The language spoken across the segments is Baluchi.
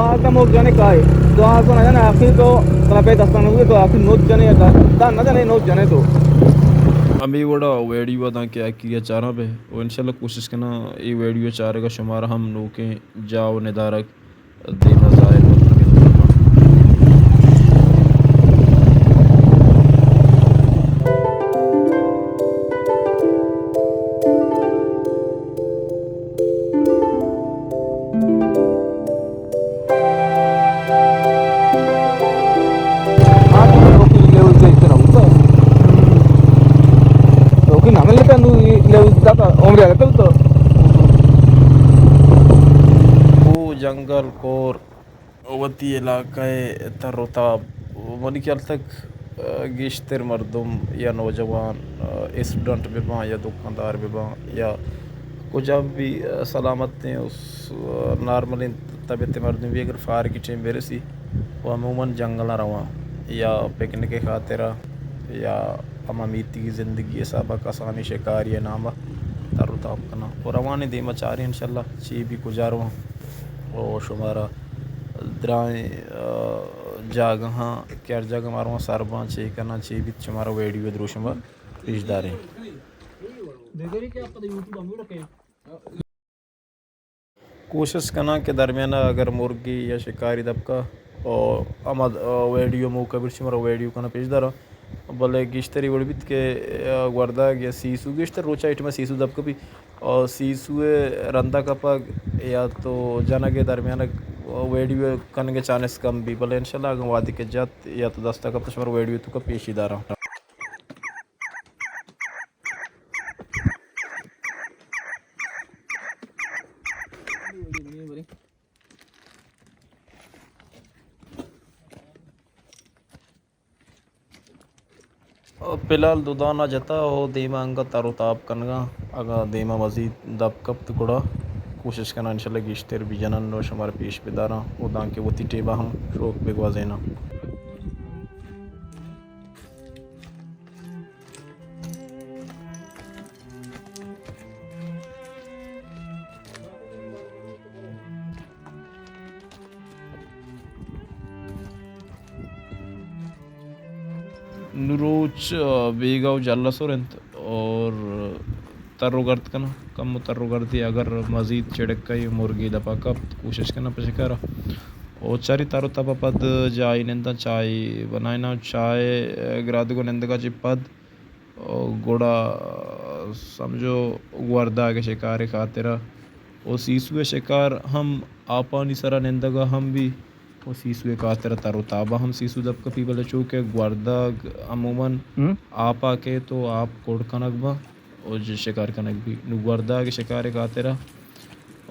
آتا موت جانے کائے، تو آسو نہ جانے آخر تو ترا پہ دستان ہوئے تو آخر نوت جانے یا دا نہ جانے نوت جانے تو۔ ہمے وڑا ویڈیو داں کہ آخری چاراں بے و انشاءاللہ کوشش کناں اے ویڈیو چارگا شمارا ہم نوکیں جاہ و ندارگ دیما ظاہر بنت۔ او جنگل کور وتی علاقہ ءِ تر و تاب، منی خیال تک، آ، گیشتر مردم یا نوجوان، آ، اسٹوڈنٹ بہ باں یا دکاندار بہ باں یا کجا بھی، آ، سلامتیں و س-، آ، نارملیں طبیعت مردم بھی اگر فارغی ٹیم برسی و عموماً جنگلاں رواں یا پکنک خاطرا یا ہما میتگی زندگی حسابا کسانی شکاری ناما تر و تاب کناں و روانی دیما چاریں انشاءاللہ چی بھی کجا رواں و شمارا درائیں، آ، جاگہاں کہ ہر جاگہ ما رواں سر باں، چے کناں، چے بیت، شمارا ویڈیو دروشم ءَ پیش داریں۔ کوشش کناں کہ درمیان ءَ اگر مرگی یا شکاری دپ کا، او ہما، آ، ویڈیو موقع بیت شمارا ویڈیو کناں پیش داراں۔ بلے گیشتری وڑ بیت کہ، آ، گورداگ یا سیسو، گیشتر روچ ءَ ایٹم ءَ سیسو دپ کپی۔ او سیسو ءِ رندا کپگ یا تو جنگ ءِ درمیان ءَ ویڈیو کنگ ءِ چانس کم بی، بلے انشاءاللہ اگاں وھدے کہ جت یا تو دست ءَ کپت شمارا ویڈیو توکا پیشی داراں۔ فی الحال دو دانہ جتا و دیما انگت تر و تاب کنگا، اگاں دیما مزید دپ کپت گڑا کوشش کناں انشاءاللہ گیشتر بجنن و شمارا پیش بداراں و دانکہ وتی ٹیبا ہم شوک بگوازیناں۔ نوں روچ، آ، بیگاہ و جلسور انت اور تر و گرد کناں، کمو تر و گردی اگر مزید چڑکئی مرگی دپا کپت، کوشش کناں پہ شکارا۔ او چاری تر و تپا پد جائی ننداں، چائے بنائیناں، چائے گرادگ و نندگا چہ پد گڑا سمجھو گورداگ ءِ شکار ءِ خاطرا و سیسو ءِ شکار ہم آپانی سرا نندگا ہم بی و سیسو ءِ خاطرا تر و تابا ہم سیسو دپ کپی، بلے چو کہ گورداگ عموماً ہم۔ آپا کیت و آپ کڑ کنگ با و ج-، شکار کنگ بی۔ نوں گورداگ ءِ شکار ءِ خاطرا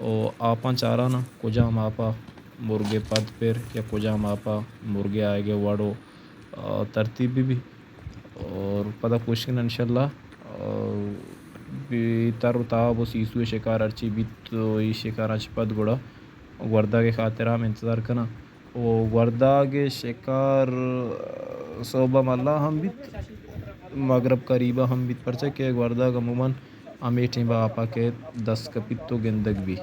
و آپاں چاران ءَ کجام آپا مرگ ءِ پد پر یا کجام آپا مرگ ءِ آیگ ءِ وڑ و، آ، ترتیب بہ بی۔ اور پدا کوشش کناں انشاءاللہ، آ، بی تر و تاب و سیسو ءِ شکار ہرچی بیت و ای شکاراں چہ پد گڑا گورداگ ءِ خاطر ہم انتظار کناں۔ و گورداگ ءِ شکار، آ، صبح ملا ہم بیت، مغرب قریبا ہم بیت، پرچا کہ گورداگ عموماً ہمے ٹیمبا آپا کہ دست کپیت و گندگ بی۔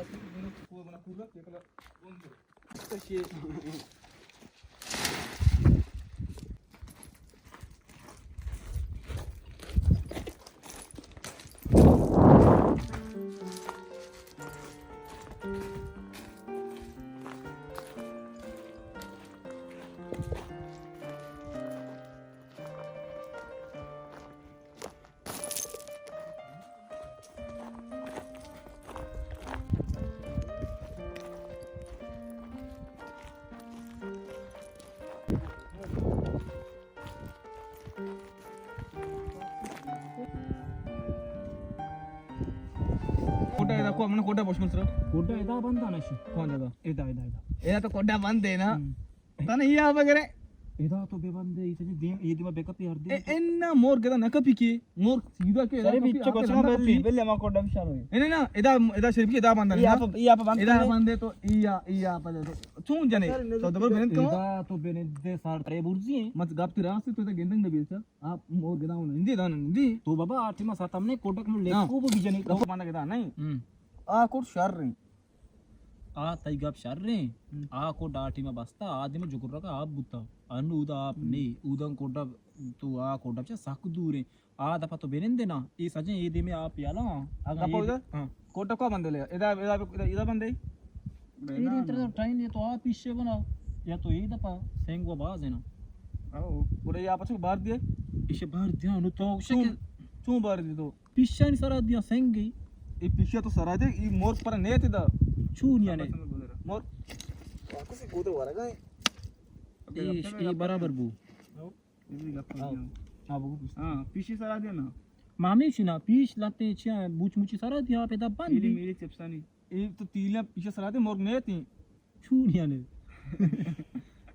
کوڈا ادا کو، من کوڈا بوش من سر۔ کوڈا ادا بند آنا شی۔ کون ادا؟ ادا، ادا، ادا۔ ادا تو کوڈا بند ہے نا؟ ہم۔ تانا یہ آ بگرے۔ ادا تو بے بند ہے، اتنی دیم، یہ دیما بیک اپ یار دے۔ اے، انا مور گدا نہ کپی کے۔ مور سیدھا کے ادا سرے کپی، بیچ آتے کچھ نہ رندا بلی، کپی۔ بلی ہما کوڈا بشار ہوئے۔ اے نا، ادا، ادا شریف کی ادا بند ہے یہ نا؟ آپ، یہ آپ بند ادا کرنے۔ بند ہے تو، یہ، یہ آپ دے تو۔ چون جنے؟ سر، تو دبر بنت کو؟ ادا تو بنت دے سار ترے برزی ہیں۔ مت گپ تی راست تو ادا گندن نہ بیچا۔ آپ مور گدا ہوں نندی، دا نندی۔ تو بابا، آٹھ ما ساتم نے کوڈک مو لے ہاں۔ کو بھی جنے۔ گپ بند گدا نہیں۔ ہم۔ آ کوڈ شر رہی۔ آ تئی گپ شریں۔ ہم۔ آ کوڈ آ ٹیم ءَ بستا، آ دیم ءَ جگرگ ءَ آپ بوتا۔ انو اودا آپ ہم۔ نی، اوداں کوڈ ءَ تو آ کوڈ ءَ چہ سک دوریں۔ آ دپا تو بنندے نا، اے سجیں اے دیم ءَ آپ یلا۔ اگاں دپا اے اودا؟ ہاں۔ کوڈ ءَ کو بندے لے؟ ادا، ادا، ادا، ادا بندے؟ اے دیم تر ٹائم اے تو آ پیشے بنا، یا تو اے دپا سنگ و باز ہے نا۔ او، گڑا یا پچھو بار دیے؟ ایشے بار دیا، نو تو چون، شکل۔ چون بار دی تو؟ پیشانی سرا دیا سنگی۔ اے پیشا تو سرا دے، اے مور پر نیت دا۔ چون یعنی؟ مور۔ کسی گودر ورگا ہے۔ اے، اے برابر بو۔ ہاں، بگو۔ ہاں، پیشی سرا دیا نا۔ مامی شنا پیش لاتے چیا بوچ موچی سرا دیا پیدا بند میری، بی۔ میری چپسانی۔ اے تو تیلا پیشا سرا دے مور نیتی۔ چون یعنی؟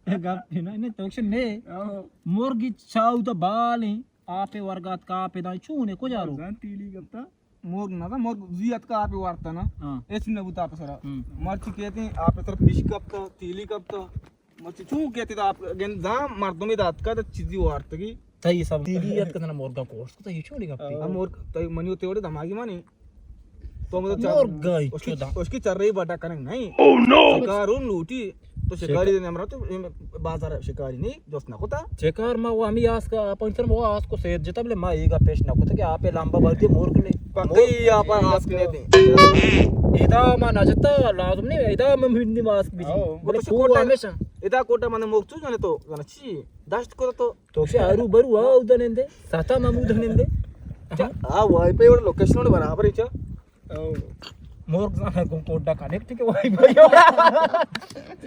اے گپ ہے نا، انہیں توکش نے۔ او۔ مرگی چاو تو بال ہیں، آپ ورگات کا آپ دائی چون ہے، کجا رو؟ زن تیلی گپتا۔ مرگ نہ تھا، مرگ زی اتکا آپ وارتا نا۔ ہاں۔ اس نے بوتا آپ سرا۔ ہم۔ مرچی کہتے ہیں، آپ سرا پیش کپتا، تیلی کپتا۔ مرچی چون کہتے تھا آپ گن زام مردمی دات کا تو چیزی وارتگی۔ تئی سب تیلی ات کتنا مرگا کوشت کتا، یہ چون نہیں گپتی؟ ہاں۔ ہم مرگ تئی منی ہوتے وڑے دماغی مانی۔ تو مطلب چار-، مرگا ہی اس کی، چودا۔ اس کی چر رہی بڑا کنگ نہیں۔ Oh no! شکار ہوں لوٹی، تو شکاری کار۔ دے نمرا تو بازار شکاری نہیں، جوست نہ کتا۔ شکار ما وہ ہمیں آس کا، پنچر ما آس کو سید جتا بلے ما ایگا پیش نہ کتا کہ آپ لمبا بڑی مرگ نے۔ پکئی آپ آس نے دے۔ ادا ما نہ جتا، لازم نہیں، ادا ما ہندی ماسک بھی۔ ہاں۔ بلے وہ تو کوٹا ہمیشہ۔ ادا کوٹا من مرگ تو جانے تو، جانا چی؟ داشت کو تو۔ تو سے آرو برو آ اودنندے، ساتا ما مودنندے۔ آ وائی پے اور لوکیشن برابر ہے چا؟ او۔ مورگ زانا کو کوڈا کنیکٹ کے وائی پے۔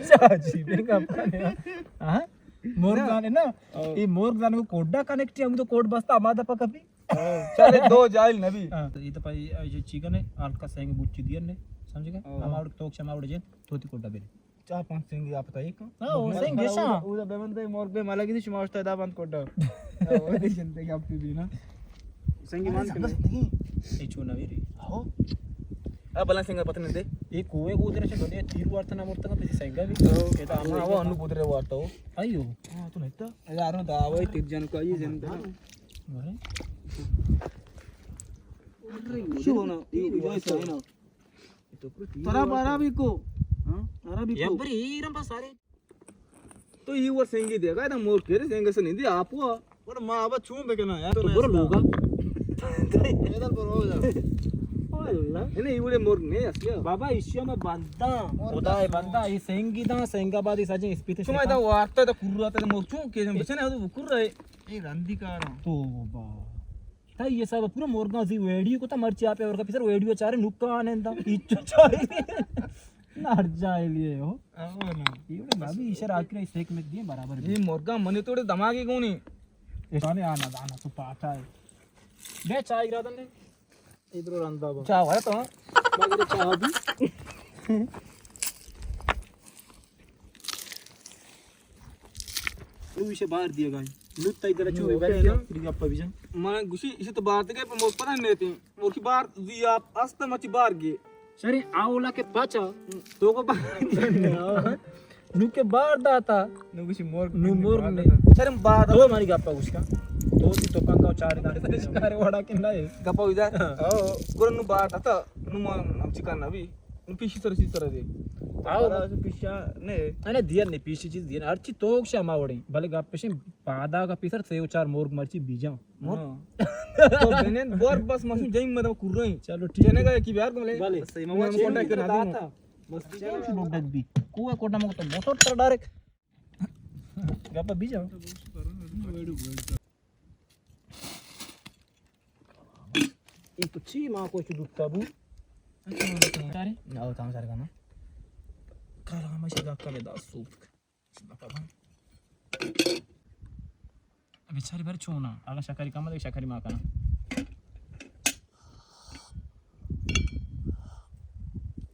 چا جی بے گپ کنے۔ ہاں؟ مورگ زانے نا۔ او۔ یہ مورگ زانا کو کوڈا کنیکٹ ہے، ہم تو کوڈ بستا ہما دپا کپی۔ او۔ چلے دو جاہل نبی۔ ہاں، تو یہ تو پائی، یہ چیکن ہے، ہلکا سینگ بوچی دیا نے، سمجھ گئے؟ او۔ ہم آوڑ توک شما آوڑ جن، تو تی کوڈا بے۔ چار پانچ سنگی آپ تئی کن۔ ہاں، وہ سنگ ایشاں۔ اودا بہ بندے مور بہ ملگی دی شما اشتا دا بند کوڈا۔ او دی جنتے گپ بھی نا۔ سنگی مان کے۔ اے چون نہ ویری۔ ہو۔ اے بلا سنگا پتہ نہیں دے۔ اے کوے گودرے چ دنیا تیر وارتا نہ مرتا پسی سنگا بھی۔ ہاں۔ اے دا ہاں، وہ انو گودرے وارتا ہو۔ ایو۔ ہاں، تو نہیں تا۔ اے یارو دا وے تیر جن کو یہ جن۔ ارے۔ شو نا، یہ جو ہے نا۔ ترا بارا بھی کو۔ ہاں؟ ترا بھی کو۔ یبری ایرم پا سارے۔ تو یہ وہ سنگی دے گا، مور کے سنگ سے نہیں دے آپ وہ۔ اور ماں ابا چون بکنا یار، تو برو لوگا۔ پیدل برو جا۔ واللہ۔ نہیں، یہ وہ مور نہیں اصلی۔ بابا، ایشیا میں بندہ۔ خدا ہے بندہ، یہ سنگی دا، سنگا بعد یہ سجن اسپیت شما دا وارتا دا کرا تا مور چون کے بچنے تو کرا ہے۔ یہ رندی کارا۔ توبہ۔ تا یہ سب پورا مورگاں زی ویڈیو کو تا مرچی آپ اور کا پیسر ویڈیو چارے نکان اندا۔ ایچو چارے۔ نار جائے لیے ہو۔ او نا۔ یہ بڑے بابی ایشر آکرے سیک میں دیے برابر۔ یہ مورگا منی توڑے دماغی کونی۔ اشانے آنا دانا تو پاٹا ہے۔ بے چائے گرا دن دے۔ ادھر رندا با۔ چاہ ہے تو؟ مگر چاہ بھی۔ نو ایشے بار دیے گا۔ نو تئی در چو بی بری جا، تیری گپا بی جا۔ من گوشی ایشے تو بار دے پر موت پتہ نہیں تھی۔ موکی بار دی آپ است مچی بار گے۔ شری اولا کے پاچا، تو کو بار دیے۔ نو کے بار داتا۔ نو گوشی مور، نو مور نے۔ شرم بار تو مانی گپا گوش کا۔ تو تی تو پنگا چار دانے۔ شکارے وڑا کے نہ۔ گپا وی جا۔ او۔ گرن نو بار داتا۔ نو ما ہم چکان نہ بھی۔ نو پیشی سر چیز سر دے۔ آو۔ پیشا نے۔ انا دیر نے پیشی چیز دیر۔ ہر چی تو شما وڑیں۔ بلے گپ پیشیں پادا کا پیسر سے و چار مورگ مرچی بیجاں۔ مور؟ ہاں۔ تو بنند بور بس مسو جائی مدام کریں۔ چلو ٹھیک ہے۔ جنے کا کی بیار کو ملے۔ بلے۔ صحیح، میں کانٹیکٹ کرا دوں۔ بس ٹھیک ہے، ڈڈک بھی۔ کوئی کوٹا مگو تو موٹر تر ڈائریکٹ۔ گپا بیجا۔ اے تو چی ما کو چو دوتا بو؟ چارے؟ او تام سر کنا۔ کارا ما شدا کنے دا سوت۔ بیچاری بر چونا، اگاں شکری کم ہے، شکری ما کنا۔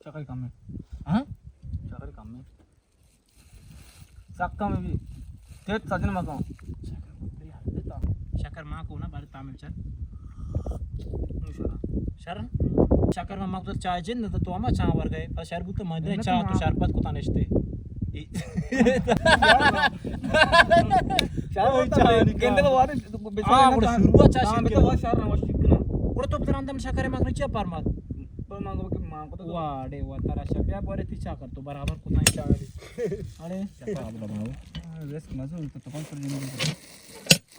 شکری کم ہے۔ ہاں؟ شکری کم ہے۔ سک کم ہے بھی۔ تیت سجن مکن۔ شکر ما کو نا، بارے تامل چل۔ شر۔ شر۔ شکر ما مقدر چائے جن تو، تو ہما چاں ور گئے۔ پر شر بوت من دے چاہ تو شربت کو تنشتے۔ شر بوت گندے وارے۔ ہاں، گڑا شروع چاہ شر۔ گڑا تو بتران دم شکر مکن چیا پرمات۔ پر مانگو کہ واڑے وا ترا شپیا بارے تی چا کر تو برابر کتاں چا۔ اڑے چکا اب لگاؤ۔ رسک مزو تو تو کون سر جنگی۔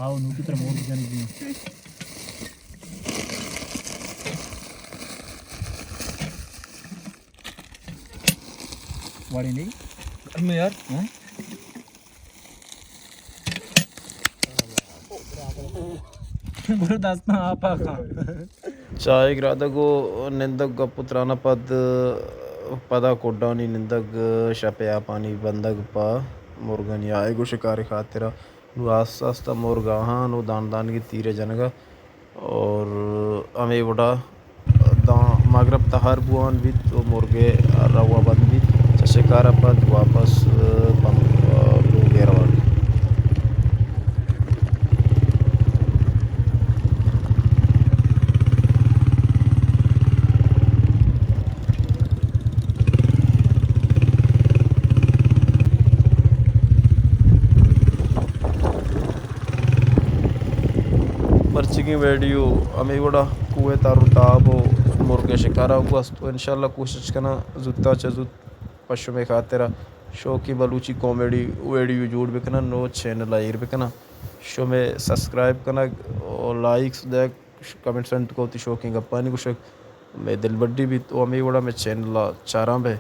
آؤ نو کی طرح مور جنگی۔ واڑے نہیں؟ گرم ہے یار۔ ہاں؟ گڑا دستاں آپ آ کن۔ چاہ ء گرادگ ء نندگ گپ ء تران ء پد، پدا کڈانی نندگ، شپ ء آپانی بندگ پہ مرگانی آیگ ء شکار ء خاطر ء۔ نوں آستہ آستہ مرگ آہاں نوں دان دانگی تیر ء جنگ ء اور ہمے وڑا داں مغرب تہار بوان بیت و مرگ ء روا بند بیت۔ چہ شکار ء پد واپس، ء، پم-، ء، لوگ ء روگ۔ مرچیگیں ویڈیو ہمے وڑا کوہ ء تر و تاب و مرگ ء شکار ء گوست و انشاءاللہ کوشش کناں زوتا چہ زوت پہ شمے خاطر ء شوقیں بلوچی کامیڈی ویڈیو جوڑ بکناں نو چینل ء ایر بکناں۔ شمے سبسکرائب کنگ و لائکس دیگ، کمنٹس انت کو وتی شوقیں گپانی گوشگ مئے دلبڈی بیت و ہمے وڑا مئے چینل ء چاراں بہ۔